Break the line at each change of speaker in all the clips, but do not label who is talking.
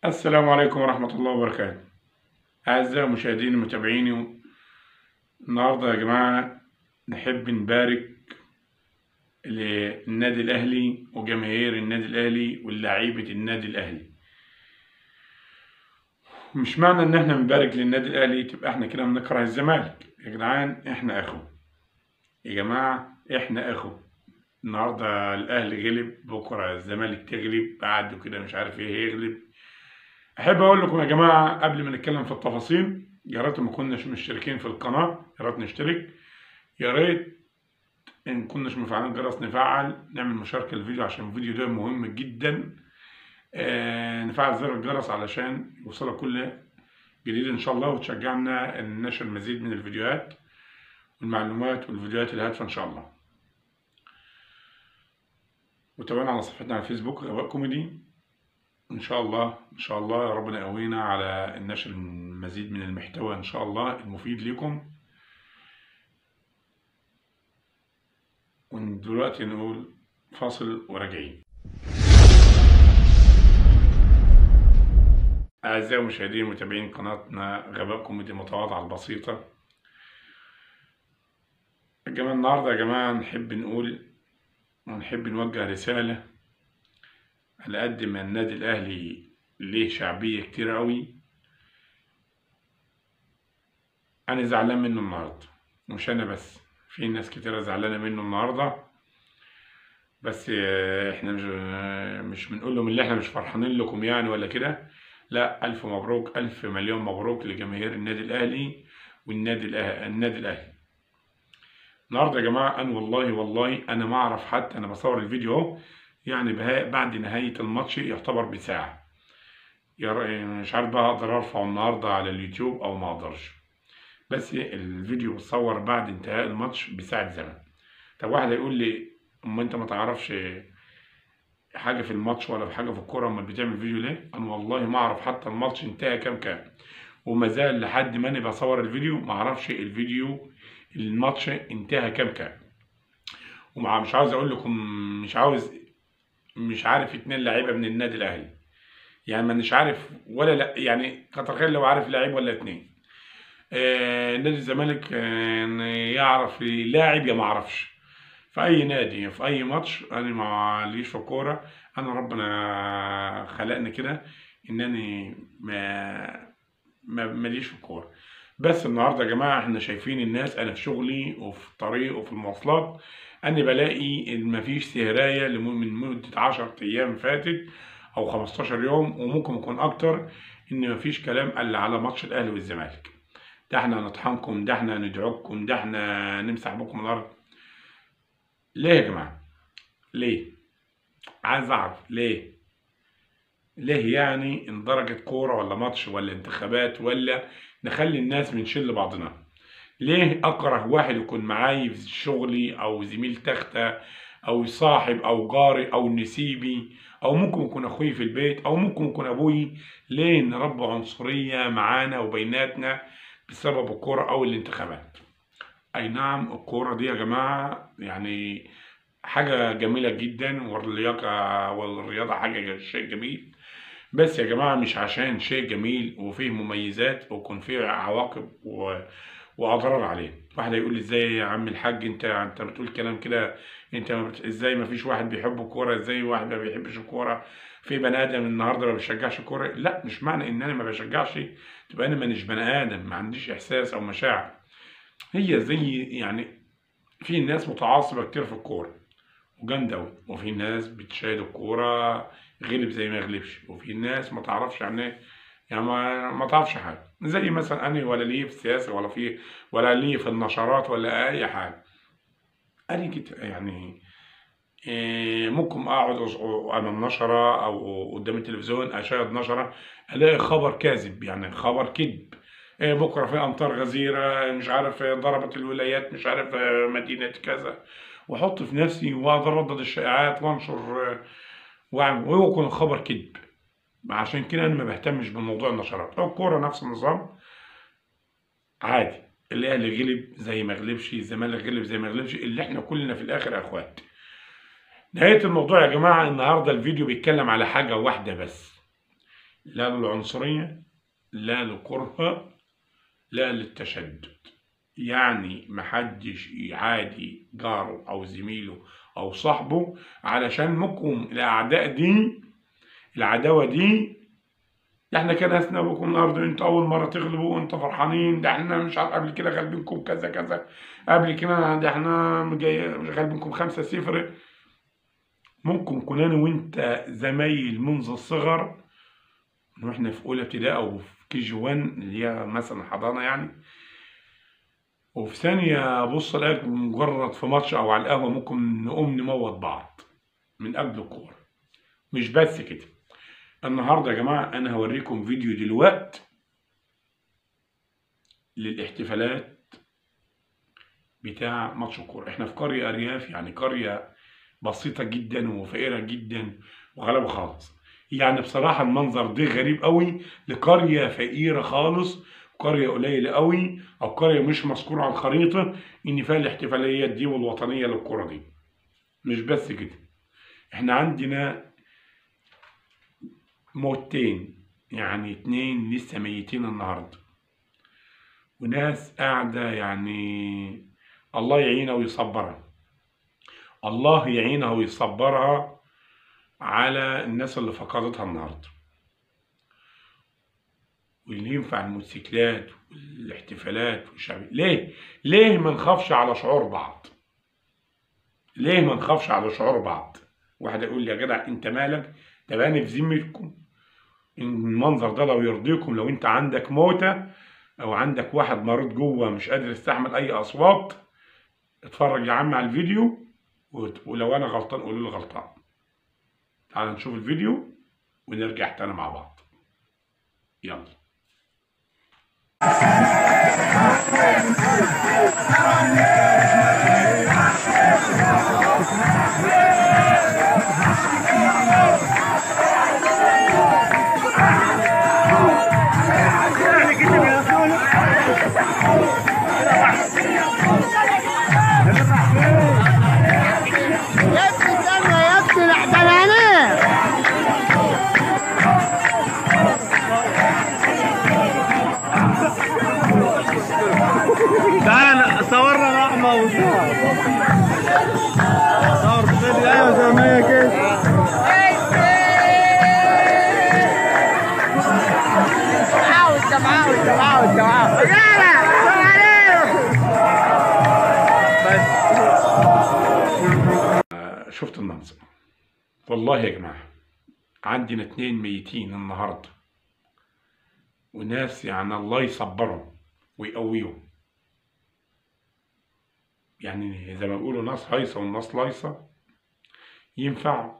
السلام عليكم ورحمة الله وبركاته. أعزائي المشاهدين ومتابعيني، النهاردة يا جماعة نحب نبارك للنادي الأهلي وجماهير النادي الأهلي واللاعيبة النادي الأهلي. مش معنى إن احنا بنبارك للنادي الأهلي تبقى احنا كده بنكره الزمالك. يا جدعان احنا أخو، يا جماعة احنا أخو. النهاردة الأهلي غلب، بكرة الزمالك تغلب، بعده كده مش عارف ايه هيغلب. احب اقول لكم يا جماعة قبل ما نتكلم في التفاصيل، يا ريت ما كناش مشتركين في القناة، يا ريت نشترك، يا ريت ان كناش مفعلين جرس نفعل، نعمل مشاركة للفيديو عشان الفيديو ده مهم جدا. نفعل زر الجرس علشان يوصلك كل جديد ان شاء الله، وتشجعنا ان نشر المزيد من الفيديوهات والمعلومات والفيديوهات الهادفة ان شاء الله. وتابعونا على صفحتنا على الفيسبوك غباء كوميدي. ان شاء الله ان شاء الله ربنا يقوينا على النشر المزيد من المحتوى ان شاء الله المفيد لكم. ودلوقتي نقول فاصل وراجعين. اعزائي المشاهدين ومتابعين قناتنا غباء كوميدي المتواضعة البسيطة، يا جماعة النهارده يا جماعة نحب نقول ونحب نوجه رسالة. على قد ما النادي الأهلي ليه شعبية كتير قوي، أنا زعلان منه النهاردة. مش أنا بس، في ناس كتيرة زعلانة منه النهاردة، بس احنا مش بنقول لهم اللي احنا مش فرحانين لكم يعني ولا كده. لا، ألف مبروك، ألف مليون مبروك لجماهير النادي الأهلي والنادي النادي الأهلي. النهاردة يا جماعة أنا والله والله أنا ما أعرف، حتى أنا بصور الفيديو أهو يعني بعد نهاية الماتش يعتبر بساعة، مش عارف بقى اقدر ارفعه النهارده على اليوتيوب او ما اقدرش، بس الفيديو بتصور بعد انتهاء الماتش بساعة زمن. طب واحد هيقول لي اما انت ما تعرفش حاجة في الماتش ولا في حاجة في الكورة، امال بتعمل فيديو ليه؟ انا والله ما اعرف حتى الماتش انتهى كام كام، وما زال لحد ما انا بصور الفيديو ما اعرفش الفيديو الماتش انتهى كام كام. ومش عاوز اقول لكم، مش عارف 2 لعيبة من النادي الاهلي، يعني مش عارف ولا لا، يعني كتر خير لو عارف لعيب ولا 2. نادي الزمالك يعرف لاعب يا ما اعرفش. في اي نادي في اي ماتش انا ما ليش في الكورة، انا ربنا خلقني كده انني ما ماليش في الكورة. بس النهارده يا جماعة احنا شايفين الناس، انا في شغلي وفي الطريق وفي المواصلات انا بلاقي ان مفيش سهرايه من مده 10 ايام فاتت او 15 يوم، وممكن يكون اكتر، ان مفيش كلام الا على ماتش الاهلي والزمالك. ده احنا نطحنكم، ده احنا ندعوكم، ده احنا نمسح بكم الارض. ليه يا جماعة؟ ليه؟ عايز اعرف ليه؟ ليه يعني ان درجه كورة ولا ماتش ولا انتخابات ولا نخلي الناس بنشل بعضنا؟ ليه اكره واحد يكون معاي في شغلي او زميل تختة او صاحب او جاري او نسيبي او ممكن يكون اخوي في البيت او ممكن يكون ابوي؟ ليه نربي عنصرية معانا وبيناتنا بسبب الكورة او الانتخابات؟ اي نعم الكورة دي يا جماعة يعني حاجة جميلة جدا، واللياقة والرياضة حاجة شيء جميل، بس يا جماعة مش عشان شيء جميل وفيه مميزات ويكون فيه عواقب واضرار عليه. واحد هيقول لي ازاي يا عم الحاج انت بتقول كلام كده، انت ازاي ما فيش واحد بيحب الكورة، ازاي واحد ما بيحبش الكورة، في بني ادم النهارده ما بيشجعش الكورة؟ لا، مش معنى ان انا ما بشجعش تبقى انا مانيش بني ادم، ما عنديش احساس او مشاعر. هي زي يعني في ناس متعصبه كتير في الكورة وجامده قوي، وفي ناس بتشاهد الكورة غلب زي ما يغلبش، وفي ناس ما تعرفش يعني ايه، يعني ما تعرفش حاجة. زي مثلا انا ولا ليه في السياسة ولا في ولا ليه في النشرات ولا اي حاجة. انا كده يعني ممكن اقعد امام نشره او قدام التلفزيون اشاهد نشره، الاقي خبر كاذب، يعني خبر كذب، بكره في امطار غزيرة مش عارف ضربت الولايات مش عارف مدينة كذا، واحط في نفسي واقعد اردد الشائعات وانشر واعمل، ويكون الخبر كذب. عشان كده انا ما بهتمش بموضوع النشرات. لو الكورة نفس النظام عادي. الاهلي غلب زي ما غلبش، الزمالك غلب زي ما غلبش، اللي احنا كلنا في الاخر اخوات. نهاية الموضوع يا جماعة، النهارده الفيديو بيتكلم على حاجة واحدة بس: لا للعنصرية، لا للكرة، لا للتشدد. يعني محدش يعادي جاره او زميله او صاحبه علشان ممكن الاعداء دي، العداوة دي، احنا كنسنا بكم الارض، انتوا اول مرة تغلبوا وانتوا فرحانين، ده احنا مش عارف قبل كده غالبينكم كذا كذا، قبل كده ده احنا غالبينكم 5-0. ممكن كنا انا وانت زمايل منذ الصغر، من واحنا في اولى ابتدائي او في كي جي 1 اللي هي مثلا حضانة يعني، وفي ثانية بص الاقيك مجرد في ماتش او على القهوة ممكن نقوم نموت بعض من اجل الكورة. مش بس كده، النهارده يا جماعة انا هوريكم فيديو دلوقتي للاحتفالات بتاع ماتش الكورة. احنا في قرية ارياف، يعني قرية بسيطة جدا وفقيره جدا وغلابه خالص. يعني بصراحة المنظر ده غريب قوي لقرية فقيرة خالص، قرية قليله قوي، او قرية مش مذكورة على الخريطة، ان فيها الاحتفاليات دي والوطنيه للكرة دي. مش بس كده، احنا عندنا موتين، يعني 2 لسه ميتين النهارده، وناس قاعدة يعني الله يعينها ويصبرها، الله يعينها ويصبرها على الناس اللي فقدتها النهارده. واللي ينفع الموتوسيكلات والاحتفالات والشعبية، ليه؟ ليه ما نخافش على شعور بعض؟ ليه ما نخافش على شعور بعض؟ واحد يقول لي يا جدع انت مالك؟ طب انا في ذمتكم المنظر ده لو يرضيكم، لو انت عندك موتة او عندك واحد مريض جوه مش قادر يستحمل اي اصوات، اتفرج يا عم على الفيديو، ولو انا غلطان قولوا لي غلطان. تعالوا نشوف الفيديو ونرجع تاني مع بعض. يلا.
تعال صورنا رحمة وصور صور بصير. ايوه زي ما هي كده.
شفت المنظر؟ والله يا جماعة عندنا 2 ميتين النهارده، وناس يعني الله يصبرهم ويقويهم. يعني زي ما بيقولوا ناس هايصه والناس لايصه. ينفع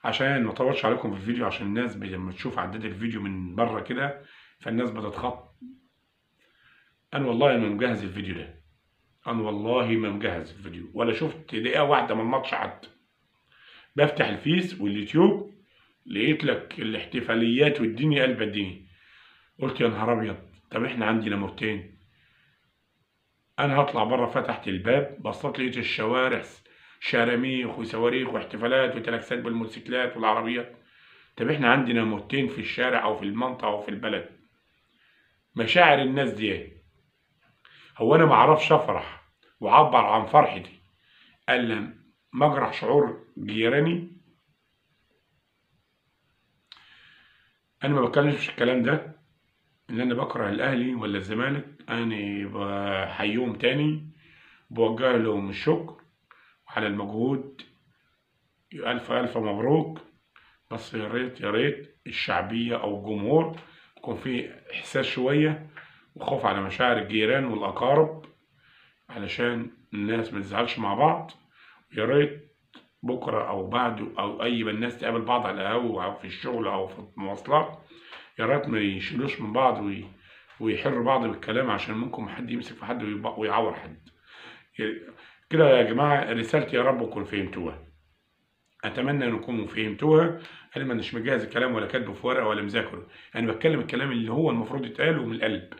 عشان ما اطولش عليكم في الفيديو، عشان الناس لما تشوف عداد الفيديو من بره كده فالناس بتتخط. انا والله ما مجهز الفيديو ده، انا والله ما مجهز الفيديو ولا شفت دقيقة واحدة من الماتش حتى. بفتح الفيس واليوتيوب لقيت لك الاحتفاليات والدنيا قلب الدنيا، قلت يا نهار ابيض، طب احنا عندنا موتين. انا هطلع بره، فتحت الباب بصيت لقيت الشوارع شراميخ وصواريخ واحتفالات وتلاكسات بالموتوسيكلات والعربيات. طب احنا عندنا موتين في الشارع او في المنطقة او في البلد. مشاعر الناس دي ايه؟ هو انا ما اعرفش افرح واعبر عن فرحتي الا ما اجرح شعور جيراني؟ انا ما بتكلمش الكلام ده ان انا بكره الاهلي ولا الزمالك، انا بحييهم تاني، بوجه لهم الشكر على المجهود، الف الف مبروك. بس يا ريت يا ريت الشعبية او الجمهور يكون فيه احساس شوية وخوف على مشاعر الجيران والاقارب علشان الناس ما تزعلش مع بعض. يا ريت بكره او بعده او اي ما الناس تقابل بعض على القهوة او في الشغل او في المواصلات، يا ريت ما يشيلوش من بعض ويحروا بعض بالكلام، عشان ممكن حد يمسك في حد ويعور حد كده. يا جماعة رسالتي يا رب تكونوا فهمتوها، اتمنى ان تكونوا فهمتوها. انا ما مش مجهز الكلام ولا كاتبه في ورقة ولا مذاكرة، انا بتكلم الكلام اللي هو المفروض يتقال ومن القلب.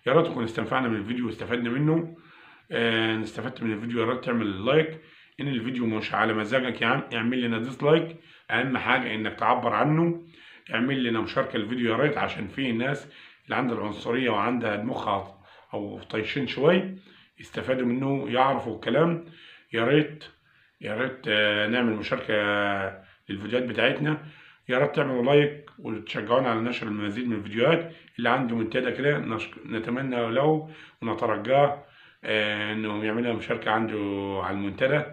يا ريت نكون استنفعنا من الفيديو واستفدنا منه. استفدت من الفيديو يا ريت تعمل like. ان الفيديو مش على مزاجك يا عم اعمل لنا dislike، اهم حاجة انك تعبر عنه. اعمل لنا مشاركة الفيديو يا ريت، عشان في ناس اللي عندها العنصرية وعندها دماغها او طايشين شوية يستفادوا منه، يعرفوا الكلام. يا ريت يا ريت نعمل مشاركة للفيديوهات بتاعتنا. يا ريت تعملوا like وتشجعونا على نشر المزيد من الفيديوهات. اللي عنده منتدى كده نتمنى له ونترجاه انه يعملها مشاركة عنده على المنتدى.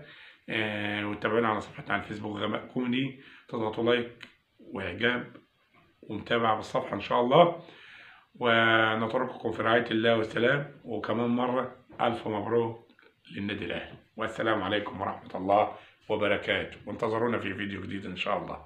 وتابعونا على صفحتنا على الفيسبوك غباء كوميدي، تضغطوا like واعجاب ومتابعة بالصفحه ان شاء الله. ونترككم في رعاية الله والسلام، وكمان مرة الف مبروك للنادي الاهلي، والسلام عليكم ورحمة الله وبركاته، وانتظرونا في فيديو جديد ان شاء الله.